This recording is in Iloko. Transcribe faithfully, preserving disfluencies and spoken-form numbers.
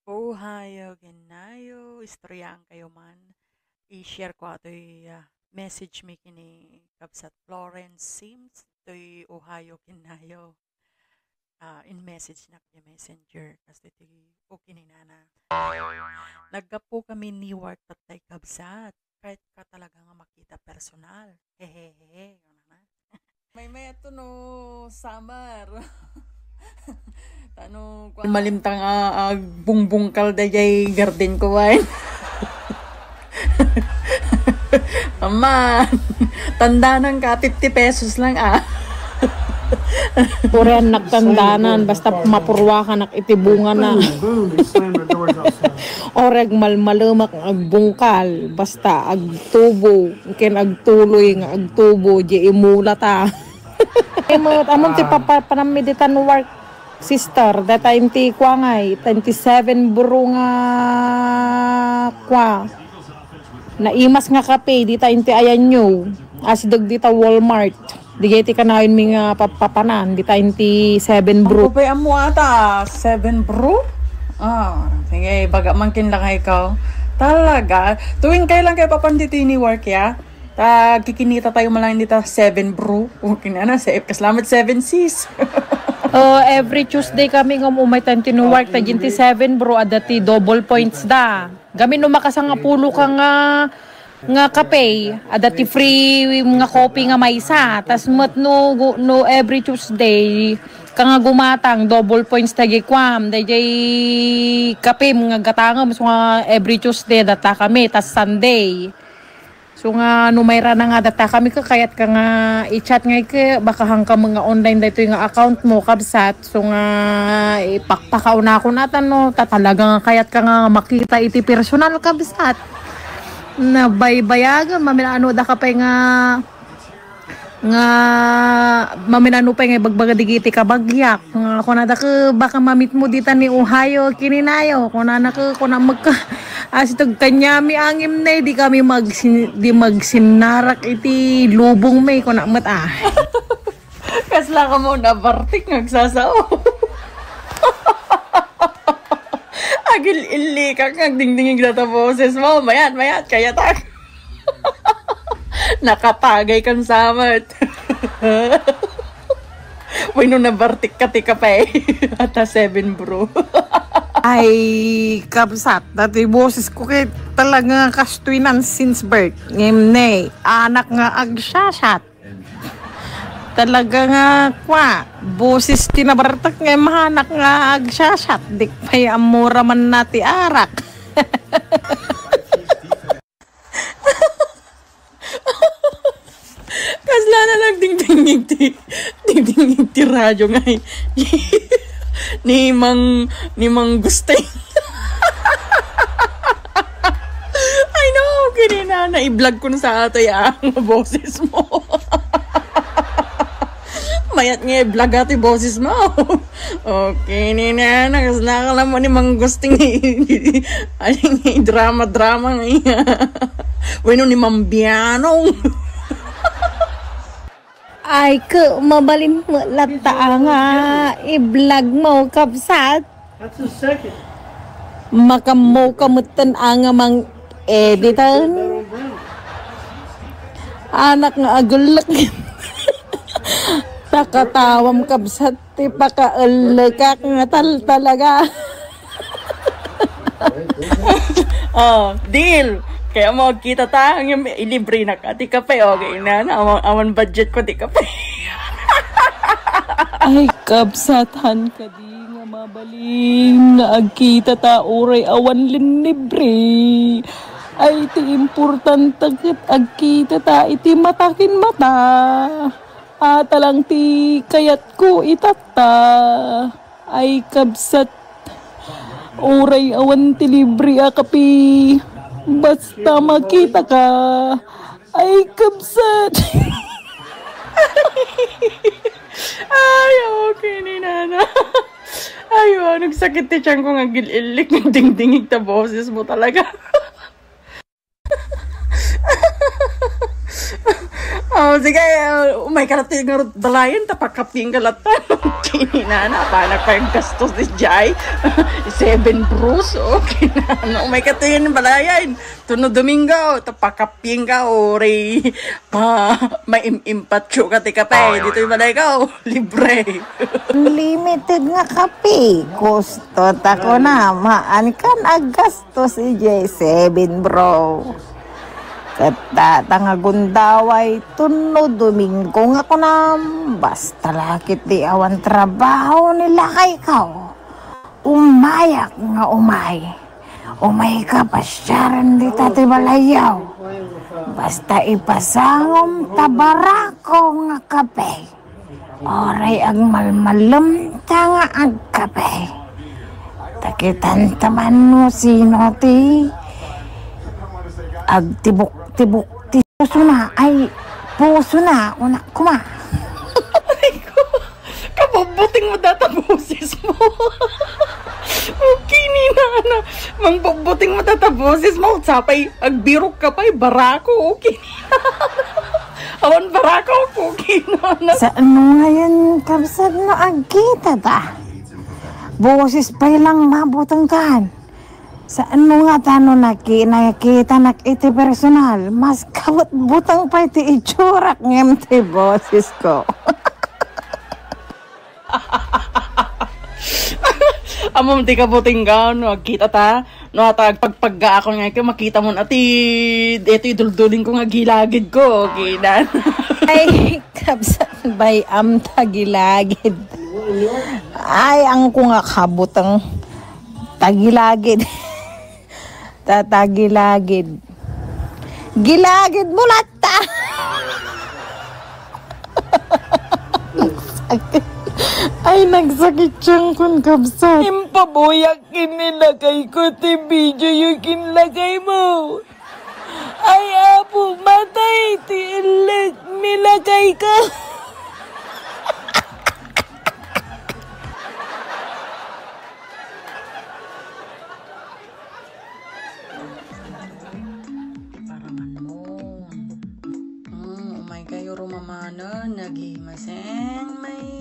Ohio, Genayo, istoryaankayo man. I-share ko atoy, ah, message mi kini Kabsat Florence Sims, toy Ohio, Genayo. Ah, in-message na kay Messenger, kastoy ti, okay ni nana. Naggapu kami ni Newark tattay, Kabsat. Kahit ka talaga nga makita personal. Hehehe. Yun na. May may ato no summer. Tano, kwan. Malimta nga agbungbungkal dayjay garden ko, wen. Ama, tandanan ka, fifty pesos lang, ah. Uray, annak, tandanan, basta mapurwakan iti bungana. Boom, boom, they slammed their doors outside. Oreg malmalemak nga agbungkal, basta agtubo, ken agtuloy nga agtubo, di imulata. Imut, amon ti papa-, panammi ditan work, sister, data inti kuangay, inti seven bro nga kua. Naimas nga kape, dita inti ayanyo. Asideg dita Walmart. Digay ti kanayon mi nga papapanan, dita inti seven bro. Ang kupay amo ata, seven bro? Ah, sige, baga man kinlangay ka. Talaga? Tuwing kailan kayo papan dito ini work ya? Ta, kikinita tayo man lang dita seven bro. Okay na na, se-, kasalamat seven sis. Oh, every Tuesday kami nga umumay tayo ti no work, ta dyan ti seven bro, ada ti double points da. Gamin no makasangapulo ka nga, nga kape, ada ti free nga coffee nga maysa. Tas met no, no every Tuesday, ka nga gumatang, double points dagay kuam, dagay kape nga gatangem, so nga every Tuesday, data kami, tas Sunday. So nga, no mayrana nga data kami, kakayat ka nga i-chat nga ike, baka hangka nga online daytoy nga account mo, kabsat. So nga, ipakpakaw na ako natan, no? Ta talaga nga kayat ka nga makita iti personal, kabsat. Nabaybayagan, maminano da ka pay nga, nga maminano pay nga ibagbaga digiti kabagyak. Nga kunada ke, baka mamit mo dita ni Ohio, kininayo. Kunana ke, kuna magka, asitog kanyami angim na, di kami magsin-, di magsinnarak iti lubong may, kuna met, ah. Kasla ka mo nabartik, nagsasao. Agil-ilikak, nagdingdingig data boses mo. Mayat, mayat, kayatak. Nakapagay kan samat. Wenno nabartik ka ti kape. Ata seven, bro. Ay, kabsat, dati boses ko kay talaga kastoy nan since birth. Ngem ne, anak nga agsasat. Talaga nga, kwa, boses ti nabartek nga mahanak nga agsasat. Dik pay ammura man na ti arak. Kasla na lang dingdingig ti, dingdingig ti radyo nga, eh. Ni Mang, ni Mang Gusteng. Ay, no, kinina na i-vlog ko sa ato ya, ang boses mo. Mayat nga i-vlog ato yung boses mo. Okay, ni na, nagasla ka lang mo ni Mang Gusteng. Ay, drama-drama nga iya. Wenno ni Mambiano. Ay, ke, mabalin mo latta nga i-vlog mo, kabsat. That's the second. Makammo ka metten a nga mang-editan. Anak nga agulek. Takatawam, kabsat, ti pakaellekak nga tal-, talaga. Oh, deal. Kaya mo, kita ta, ang yung ilibre na ka. Ti kape, okay na, na. Awan, awan budget ko, ti kape. Ay, kabsatan ka di nga mabalin nga agkita ta uray awan linlibre. Ay, ti importante ket agkita ta iti mata ken mata. Ata lang ti kayatko itatta. Ay, kabsat, uray awan ti libre a kape. Basta makita ka. Ay, kabsat. Ay, okay ni nana. Ay, oh, nagsakit ti tiyan ko nga gil-ilik, dingdingig ta boses mo talaga. Oh, sige, oh, umay ka latta ngarud balayan, ta pakapieng ka latta. Kininana, panak pa yung gastos ni Jai. Seven bros, oh, kinana. Umay ka to yung balayan. Tuno Domingo, ta pakapieng ka, oh, ray. Ma, maim-impatso ka ti kape. Dito yung balay ka, oh, libre. Unlimited nga kape. Gusto ta ko na, maan kan aggas to si J seven, bro. Ket ta, ta nga gundaway, tuno Domingo nga kunam, basta lakit ti awan trabaho ni lakay ka. Umayak nga umay. Umay ka pasiaren dita ti balayaw. Basta ipasangom ta barako nga kape. Oray agmalmalem ta nga agkape. Takitan ta man no sino ti agtibok-tibok ti pusona. Ay, pusona, una kuma. Aray ko, kabubbuting mo data boses mo. Okay, ni nana. Mang bubbuting mo data boses mo. Sapay, agbirok ka pay, barako. Okay. Awan barako, puki na. Sa ano ngayon, kabsat, no agkita ta? Boses pay lang mabutengkan. Sa ano nga tano naki-, nakita nak iti personal, mas kabutbuteng pay ti itsurak ngem ti boses ko. Amom ti kabutengko, no agkita ta, no ata agpagpagga ako nga ikaw, makita mo na ti, ito idulduling ko nga gilagid ko, okay na. Ay, kabsat, bay-am ta gilagid. Ay, ang ko nga kabuteng. Tagilagid. Tatagilagid. Gilagid mo latta. Ay, nagsakit siyang kun kabsat. Impabuyak kinilakay ko ti video yung kinlakay mo. Ay, apo, matay ti ilek milakay ko. Paraman mo. Hmm, umay kayo rumamana, nagimaseng mayang.